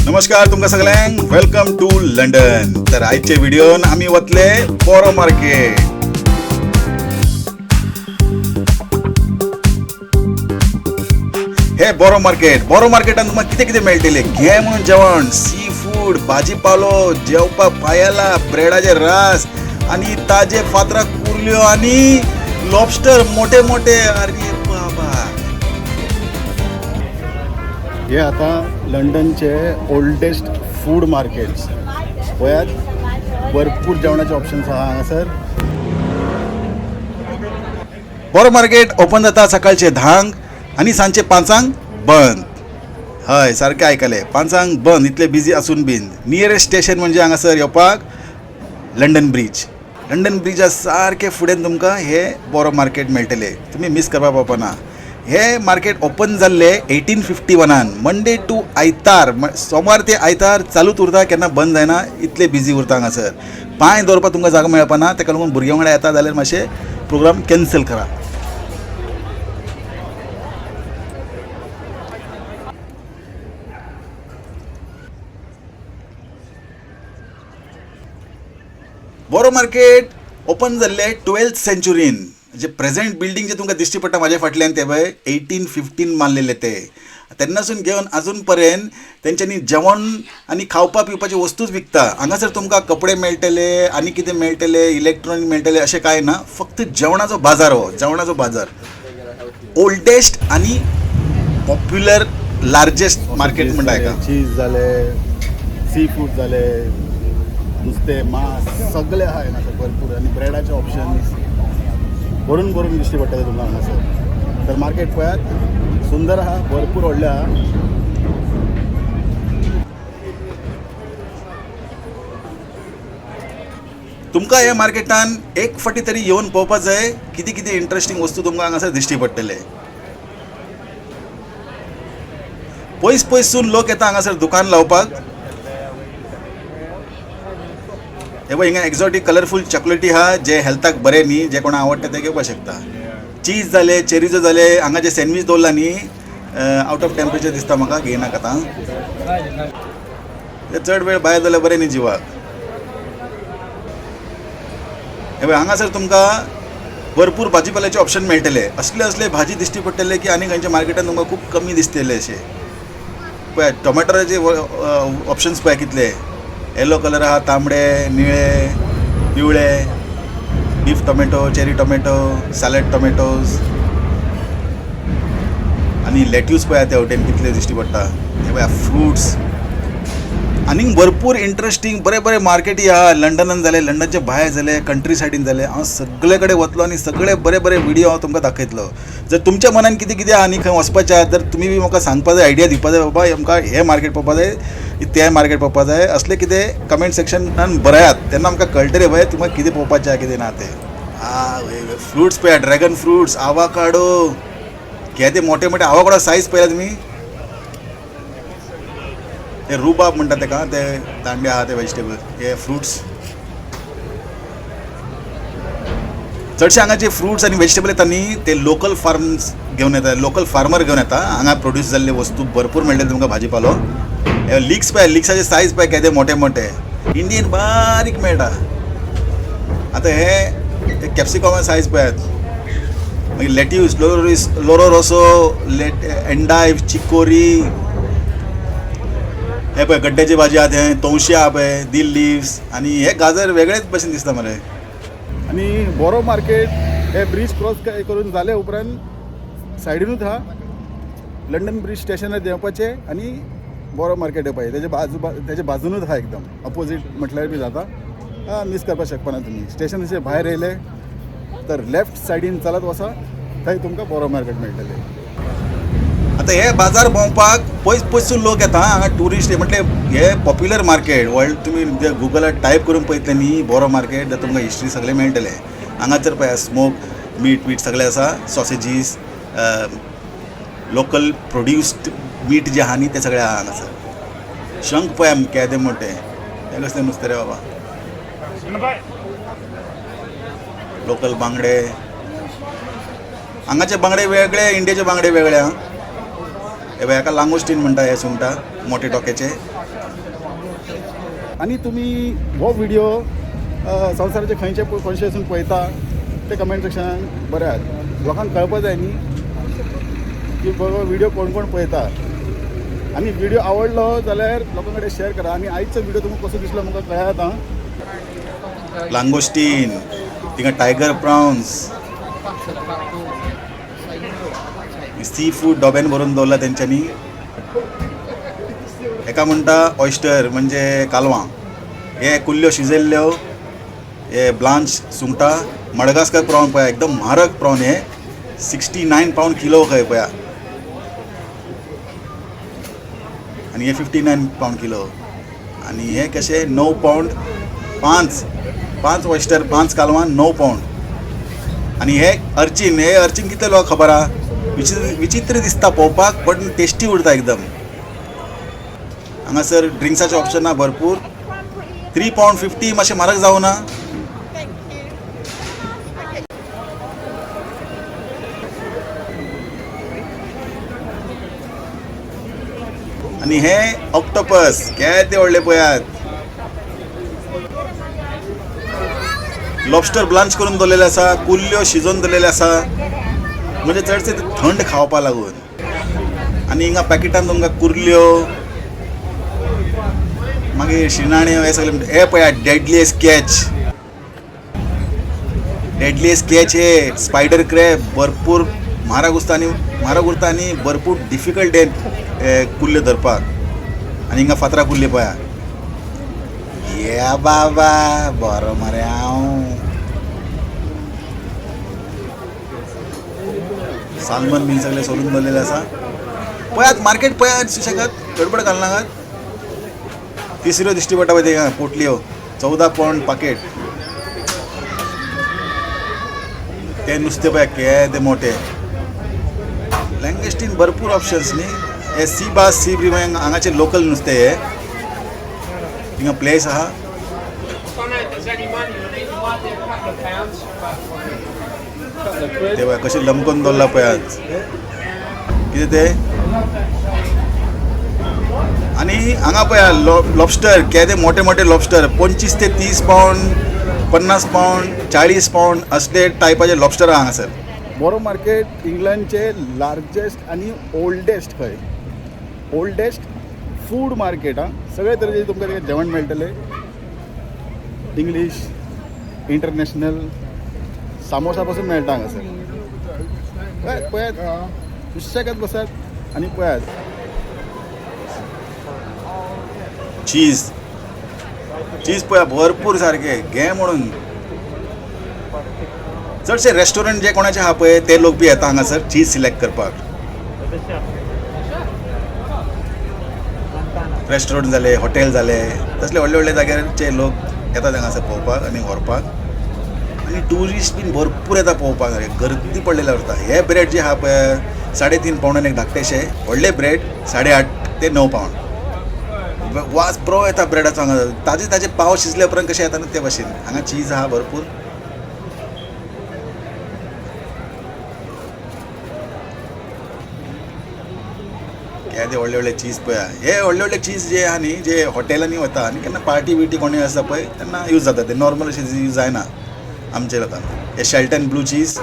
नमस्कार तुमकां सगळ्यांक, welcome to London. तर आयच्या व्हिडिओन आमी वतले बोरो मार्केट. हे बोरो मार्केट, बोरो मार्केटान तुमकां कितें कितें मेळटलें? घे म्हणून जेवण, सी फूड, भाजीपालो, जेवपाक पायला, ब्रेडाचे रास आनी ताजे फातरा कुर्ल्यो आनी लॉबस्टर मोठे मोठे. अरे बाबा, हे आता लंडनचे ओल्डेस्ट फूड मार्केट्स. पळयात, भरपूर जेवणाचे ऑप्शन्स आहा हांगासर. बोरो मार्केट ओपन जाता सकाळचे 10 आनी सांजचे 5 बंद. हय, सारकें आयकलें, 5 बंद. इतले बिजी आसून बीन नियरेस्ट स्टेशन म्हणजे हांगासर येवपाक लंडन ब्रीज. लंडन ब्रिजा सारकें फुडें तुमकां हे बोरो मार्केट मेळटलें, तुमी मीस करपा पावपाना. हे मार्केट ओपन जाल्लें 1851, मंडे टू आयतार, सोमार ते आयतार चालूच उरता, केन्ना बंद जायना, इतले बिजी उरता हांगासर. पांय दवरपाक तुमकां जागो मेळपाना. ताका लागून भुरग्यां वांगडा येता जाल्यार मातशें प्रोग्राम कॅन्सल करा. बोरो मार्केट ओपन जाल्लें 12th सेंचुरीन. जे प्रेझेंट बिल्डींग जे तुमकां दिश्टी पडटा म्हाज्या फाटल्यान ते पळय 1815 मारलेले ते. तेन्नासून घेवन अजून पर्यंत तेंच्यांनी जेवण आनी खावपा पिवपाची वस्तूच विकता. हांगासर तुमकां कपडे मेळटले आनी कितें मेळटले, इलेक्ट्रॉनीक मेळटले अशें कांय ना, फक्त जेवणाचो बाजार. हो जेवणाचो बाजार ओल्डेस्ट आनी पॉप्युलर लार्जेस्ट मार्केट म्हणटा हेका. चीज जाले, सी फूड जाले, नुस्तें मांस सगळें आहा हांगासर भरपूर. आनी ब्रेडाचे ऑप्शन्स भरून भरून दिश्टी पडटले तुमकां हांगासर. तर मार्केट पळयात, सुंदर आहा, भरपूर व्हडलें आहा. तुमकां ह्या मार्केटान एक फावटी तरी येवन पळोवपा जाय, कितें कितें इंट्रस्टींग वस्तू तुमकां हांगासर दिश्टी पडटले. पयस पयसून लोक येता हांगासर दुकान लावपाक. हे पळय हिंगा एक्झॉटीक कलरफूल चॉकलेटी आहा, जे हेल्थाक बरें न्ही, जे कोणाक आवडटा ते घेवपाक शकता. चीज जाले, चेरीजो जाले, हांगा जे सँडवीच दवरला न्ही, आवट ऑफ टेम्परेचर दिसता म्हाका, घेयनाका आतां. ते चड वेळ भायर जाल्यार बरें न्ही जिवाक. हे पळय हांगासर तुमकां भरपूर भाजीपाल्याचे ऑप्शन मेळटले. असले असले भाजी दिश्टी पडटले की आनी खंयच्या मार्केटान तुमकां खूब कमी दिसतले अशे. पळय टोमॅटोचे ऑप्शन्स पळय कितले, येलो कलर आहा, तांबडे, निळे, पिवळे, beef tomato, cherry tomato, salad tomatoes आनी लेट्यूस पळया त्या वटेन कितले दिश्टी पडटा. हे पळया फ्रुट्स आनीक भरपूर इंट्रस्टींग बरे बरे मार्केटी आहा. लंडनान जाले, लंडनचे भायर जाले, कंट्री सायडीन जाले. हांव सगळे कडेन वतलो आनी सगळे बरे बरे व्हिडियो हांव तुमकां दाखयतलो. जर तुमच्या मनान कितें कितें आहा आनी खंय वचपाचें आहा तर तुमी बी म्हाका सांगपा जाय, आयडिया दिवपा जाय, बाबा आमकां हें मार्केट पळोवपा जाय, तें मार्केट पळोवपा जाय, असलें कितें कमेंट सेक्शनान बरयात, तेन्ना आमकां कळटलें पळय तुमकां कितें पळोवपाचें आहा कितें ना तें. फ्रुट्स पळया, ड्रॅगन फ्रुट्स, आवाकाडो, केदे मोठे मोठे आवाकाडो सायज पळयला तुमी. ते रुबाब म्हणटा तेका, ते दांडे आहा ते वेजिटेबल, हे फ्रुट्स. चडशे हांगाचे फ्रुट्स आनी वेजिटेबल येता न्ही ते लोकल फार्म्स घेवन येता, लोकल फार्मर घेवन येता. हांगा प्रोड्यूस जाल्ले वस्तू भरपूर मेळटले तुमकां. भाजीपालो, हे लिक्स पळय, लिक्साचे सायज पळय केदे मोठे मोठे, इंडियन बारीक मेळटा. आतां हे कॅप्सिकमा सायज पळयात. मागीर लेट्यूस, लोरो रोसो, एंडायव, चिकोरी, हे पळय गड्ड्याची भाजी आहा, ते तवशी आहा पळय, दिल लिव्स आनी हे गाजर वेगळेच भशेन दिसता मरे. आनी बोरो मार्केट हे ब्रीज क्रॉस करून जाले उपरांत सायडीनूच आहा लंडन ब्रीज स्टेशनार देंवपाचें आनी बोरो मार्केट येवपाचें. तेजे बाजूनूच आहा, एकदम अपोजीट म्हटल्यार बी जाता, मीस करपाक शकपाना तुमी. स्टेशनाचे भायर येयले तर लेफ्ट सायडीन चलत वचा, थंय तुमकां बोरो मार्केट मेळटलें. आतां हे बाजार भोंवपाक पयस पयसून लोक येता हांगा, ट्युरिस्ट. म्हटल्यार हे पॉप्युलर मार्केट वर्ल्ड. तुमी जे गुगलार टायप करून पळयतले न्ही बोरो मार्केट, जाल्यार तुमकां हिस्ट्री सगळें मेळटलें. हांगासर पळय स्मोक मीट वीट सगळें आसा, सॉसेजीस, लोकल प्रोड्युस्ड मीट जें आहा न्ही तें सगळें आहा हांगासर. शंख पळय केदे मोठे, हें कसलें नुस्तें रे बाबा. लोकल बांगडे, हांगाचे बांगडे वेगळे, इंडियेचे बांगडे वेगळे. आं, हे पळय हाका लांगोस्टीन म्हणटा, हे सुंगटां मोठे टोक्याचे. आनी तुमी हो व्हिडिओ संवसाराचे खंयचे खंयचे वचून पळयता ते कमेंट सेक्शनान बरयात. लोकांक कळपा जाय न्ही की बाबा व्हिडिओ कोण कोण पळयता. आनी व्हिडिओ आवडलो जाल्यार लोकां कडेन शेअर करा. आनी आयचो व्हिडिओ तुमकां कसो दिसलो म्हाका कळयात आं. लांगोस्टीन, थिंगा टायगर प्राउन्स, सी फूड डोब्यान भरून दवरला तेंच्यांनी. हेका म्हणटा ऑयस्टर म्हणजे कालवां. हे कुल्ल्यो शिजयल्ल्यो, हे ब्लांच सुंगटां. मडगास्कर प्रॉन पळया, एकदम म्हारग प्रॉन हे, 69 पावंड किलो खंय पळया. आनी हे 59 पावंड किलो. आनी हे कशे 9 पावंड, 5 ऑयस्टर, 5 कालवां 9 पावंड. आनी हे अर्चीन, हे अर्चीन कितले लोक खबर आहा, विचित्र दिसता पळोवपाक बट टेस्टी उरता एकदम. हांगासर ड्रिंक्साचे ऑप्शन आहा भरपूर. 3 पावंड 50 मातशें म्हारग जावना. आनी हे ऑक्टोपस केदे व्हडले पळयात. लॉबस्टर ब्लांच करून दवरलेले आसा, कुल्ल्यो शिजोवन दवरलेले आसा, म्हणजे चडशे थंड खावपा लागून. आनी हिंगा पॅकेटान तुमकां कुर्ल्यो, मागीर शिणाण्यो, हे सगळे. हे पळयात डेडलिएस्ट कॅच, डेडलिएस्ट कॅच हे स्पायडर क्रॅब भरपूर म्हारग उरता आनी म्हारग उरता आनी भरपूर डिफिकल्ट हे कुल्ल्यो धरपाक. आनी हिंगा फातरा कुल्ल्यो पळया. ये बाबा बरो मरे हांव. सालमन बीन सगळे सोलून दवरलेले आसा. पळयात मार्केट पळयात सुशेगाद, गडबड घालनाकात. तिसऱ्यो दिश्टी पडटा पळय ते पोटल्यो, 14 पावंड पाकेट. ते नुस्तें पळय केदे मोठे. लँगेस्टीन भरपूर ऑप्शन्स न्ही. हे सी बास, सी ब्रीम हांगाचे लोकल नुस्तें हे. हिंगा प्लेस आहा. ते पळय कशें लमकून दवरला पळयात कितें ते. आनी हांगा पळया लॉबस्टर केदे मोठे मोठे लॉबस्टर, 25 ते 30 पावंड, 50 पावंड, 40 पावंड असले टायपाचे लॉबस्टर आहा हांगासर. बोरो मार्केट इंग्लंडचे लार्जेस्ट आनी ओल्डेस्ट खंय, ओल्डेस्ट फूड मार्केट आं. सगळे तरेचे तुमकां थंय जेवण मेळटलें, इंग्लीश, इंटरनॅशनल, सामोसा पासून मेळटा हांगासर. पळयात पळयात सुशेगाद बसात आनी पळयात. चीज, चीज पळया भरपूर सारके घे म्हणून. चडशे रेस्टॉरंट जे कोणाचे आहा पळय ते लोक बी येता हांगासर चीज सिलेक्ट करपाक. रेस्टॉरंट जाले, हॉटेल जाले, तसले व्हडले व्हडले जाग्याचे लोक येतात हांगासर पळोवपाक आनी व्हरपाक. आनी ट्युरिस्ट बीन भरपूर येता पळोवपाक, गर्दी पडलेले उरता. हे ब्रेड जे आहा पळय 3.5 पावंडान एक धाकटेशे व्हडले ब्रेड, 8.5 ते 9 पावंड. वास बरो येता ब्रेडाचो हांगा. ताजे ताजे पाव शिजले उपरांत कशें येता न्हू ते भाशेन. हांगा चीज आहा भरपूर. केदे व्हडले व्हडले चीज पळया. हे व्हडले व्हडले चीज जे आहा न्ही, जे हॉटेलांनी वता आनी केन्ना पार्टी बिर्टी कोणी आसता पळय तेन्ना यूज जाता ते, नॉर्मल अशें यूज जायना आमच्या लोकांक. हे शेल्टन ब्लू चीज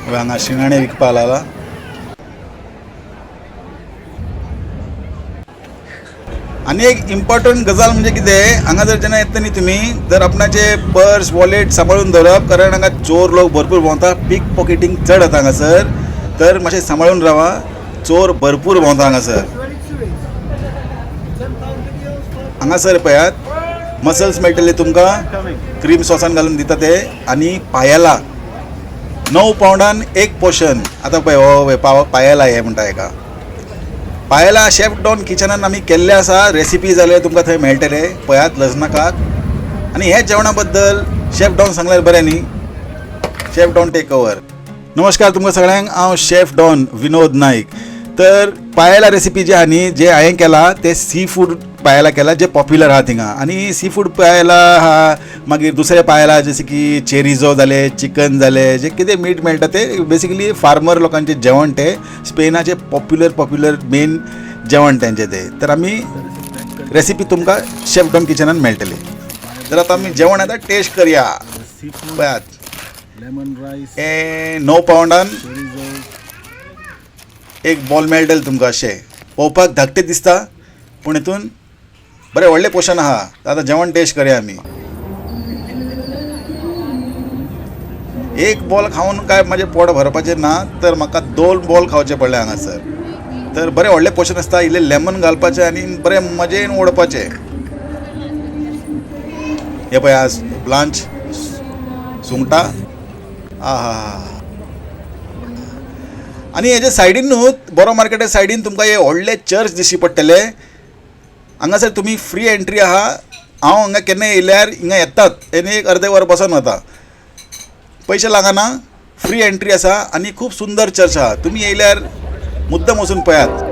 हांगा शिणाणे विकपाक लागला. आनी एक इम्पॉर्टंट गजाल म्हणजे कितें, हांगा जर जेन्ना येता न्ही तुमी, तर आपणाचे पर्स वॉलेट सांबाळून दवरप, कारण हांगा चोर लोक भरपूर भोंवता, पीक पॉकेटींग चड जाता हांगासर, तर मातशें सांबाळून रावा, चोर भरपूर भोंवता हांगासर. हांगासर पळयात मसल्स मेळटले तुमकां, क्रीम सॉसान घालून दिता ते. आनी पायला 9 पावंडान एक पोर्शन. आतां पळय हो पायला हे म्हणटा हेका पायला. शेफ डॉन किचनान आमी केल्ले आसा रेसिपी, जाल्यार तुमकां थंय मेळटले, पळयात लजनाकात. आनी हे जेवणा बद्दल शेफ डॉन सांगल्यार बरें न्ही. Chef Don take over. नमस्कार तुमकां सगळ्यांक, हांव शेफ डॉन विनोद नायक. तर पायला रेसिपी जे आहा न्ही, जे हांवें केला ते सी फूड पायला केला, जे पॉप्युलर आहा थिंगा. आनी सी फूड पायला आहा, मागीर दुसरे पायला जशें की चेरिजो जाले, चिकन जाले, जे कितें मीट मेळटा ते बेसिकली फार्मर लोकांचें जेवण, ते स्पेनाचे पॉप्युलर मेन जेवण तेंचें तें. तर आमी रेसिपी तुमकां शेफ डॉन किचनान मेळटली. तर आतां आमी जेवण आतां टेस्ट करया. पळयात, लेमन रायस, हे 9 पावंडान एक बॉल मेळटलें तुमकां. अशें पळोवपाक धाकटें दिसता पूण हितून बरें व्हडलें पोशण आहा. आतां जेवण टेस्ट करया आमी. एक बॉल खावन काय म्हाजें पोट भरपाचें ना, तर म्हाका 2 बॉल खावचे पडले हांगासर. तर बरें व्हडलें पोशण आसता, इल्लें लेमन घालपाचें आनी बरें मजेन ओडपाचें. हें पळय आज ब्लांच सुंगटां, आहा. आनी हेजे सायडीन न्हू, बोरो मार्केटा सायडीन तुमकां हे व्हडलें चर्च दिश्टी पडटलें. हांगासर तुमी फ्री एंट्री आहा. हांव हांगा केन्ना येयल्यार हिंगा येतात आनी एक अर्दें वर बसोन वता, पयशे लागना, फ्री एंट्री आसा आनी खूब सुंदर चर्च आहा. तुमी येयल्यार मुद्दम वचून पळयात.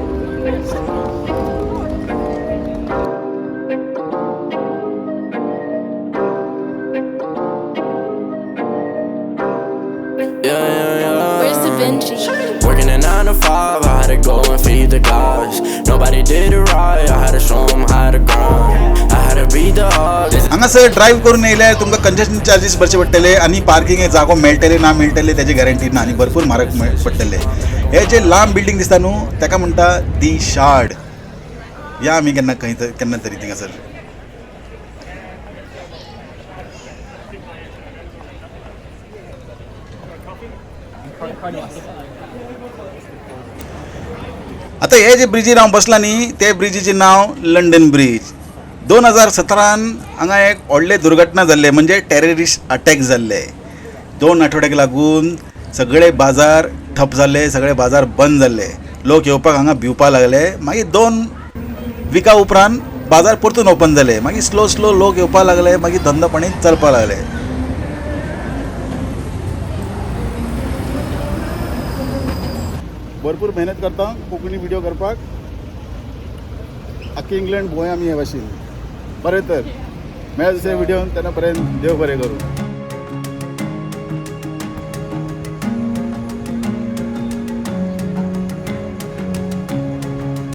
Yeah. Where's Da Vinci? Working a 9 to 5, I had to go and feed the guys. Nobody did it right, I had to show 'em how to grind. I had to beat the odds. हांगासर drive करून येयल्यार तुमकां congestion charges भरचे पडटले आनी parking जागो मेळटले ना मेळटले तेजी गॅरंटी ना आनी भरपूर म्हारग पडटले. हे जे लांब बिल्डींग दिसता न्हू तेका म्हणटा दी शार्ड. या आमी केन्ना खंय केन्ना तरी थिंगासर. आतां हे जे ब्रिजीर हांव बसला न्ही ते ब्रिजीचें नांव लंडन ब्रीज. 2017 हांगा एक व्हडलें दुर्घटना जाल्लें, म्हणजे टेररिस्ट अटॅक जाल्ले. 2 आठवड्याक लागून सगळे बाजार ठप जाल्ले, सगळे बाजार बंद जाल्ले, लोक येवपाक हांगा भिवपाक लागले. मागीर 2 विका उपरांत बाजार परतून ओपन जाले, मागीर स्लो स्लो लोक येवपाक लागले, मागीर धंदो पाणी चलपाक लागले. भरपूर मेहनत करता कोंकणी व्हिडिओ करपाक. आख्खी इंग्लंड भोंय आमी हे भाशेन. बरें तर मेळ्या दुसऱ्या व्हिडियोन, तेन्ना पर्यंत देव बरें करूं.